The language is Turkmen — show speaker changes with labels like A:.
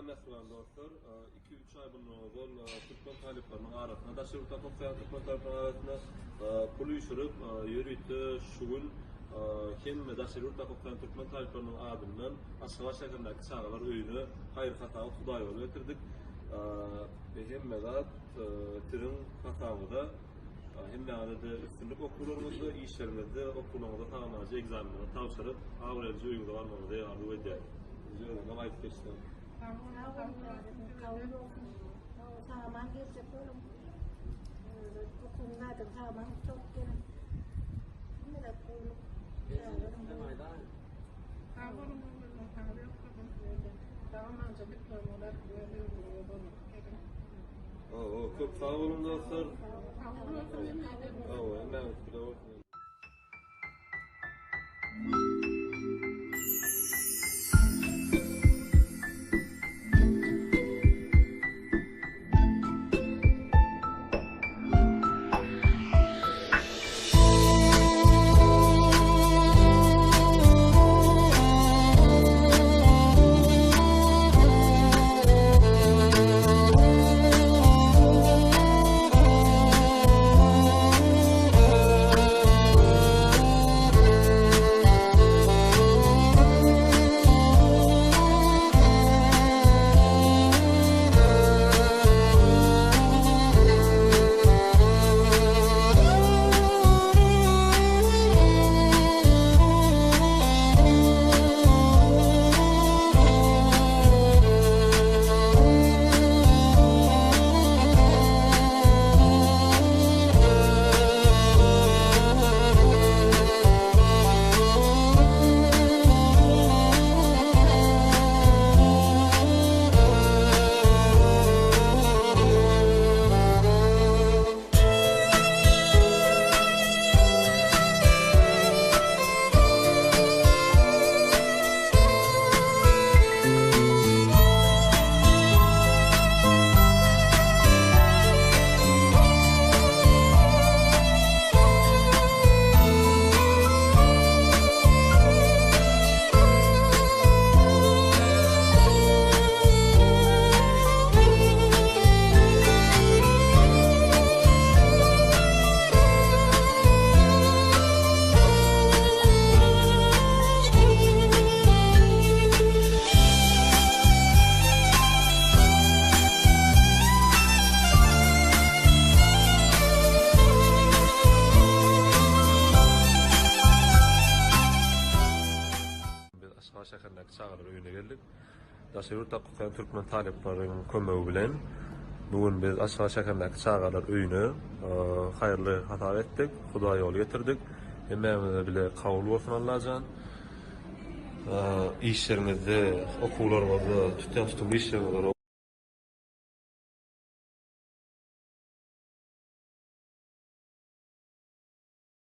A: Salam mähriban dostlar. 2-3 aý bundan ozal türkmen talyplarynyň arasynda, daşary ýurtda okaýan türkmen talyplarynyň arasynda pul üýşürip, ýörite şu gün hemme daşary ýurtda okaýan türkmen talyplarynyň adyndan Aşgabat şäherindäki çagalar öýüne haýyr-hasabat hudaýýoly getirdik. Hemme zat siziň hasabyňyza. Hemmäňize-de üstünlik okuwlaryňyzda, işleriňizde, okuwlaryňyzda sag-amanja ekzamenleriňizi tabşyryp, abraýlyja öýüňize barmagyňyzy arzuw edýäris. Nji özüňem aýdyp geçseň.
B: Sag boluň, kabul bolsun. Sag-aman geljek boluň. Okuwyň zadyny sag-aman gutaryp geliň. Hemme zat gowulyk.
C: Sag boluň, saglyk bolsun. Sag-amanja diplomyňyzy alyp öz öýüňize dolanyp geliň.
A: Hawa, köp sag boluň dostlar. Hawa, hemmäňiz bile bolsun. Biz Aşgabat şäherindäki çagalar öýüne geldik. Daşary ýurtda okaýan türkmen talyplaryň kömegi bilen bu gün biz Aşgabat şäherindäki çagalar öýüne haýyrly hasap etdik, hudaýýoly getirdik. Hemmämize bile kabul bolsun Allajan. Işleriňizde, okuwlaryňyzda, tutýan tutumly işleriňizde.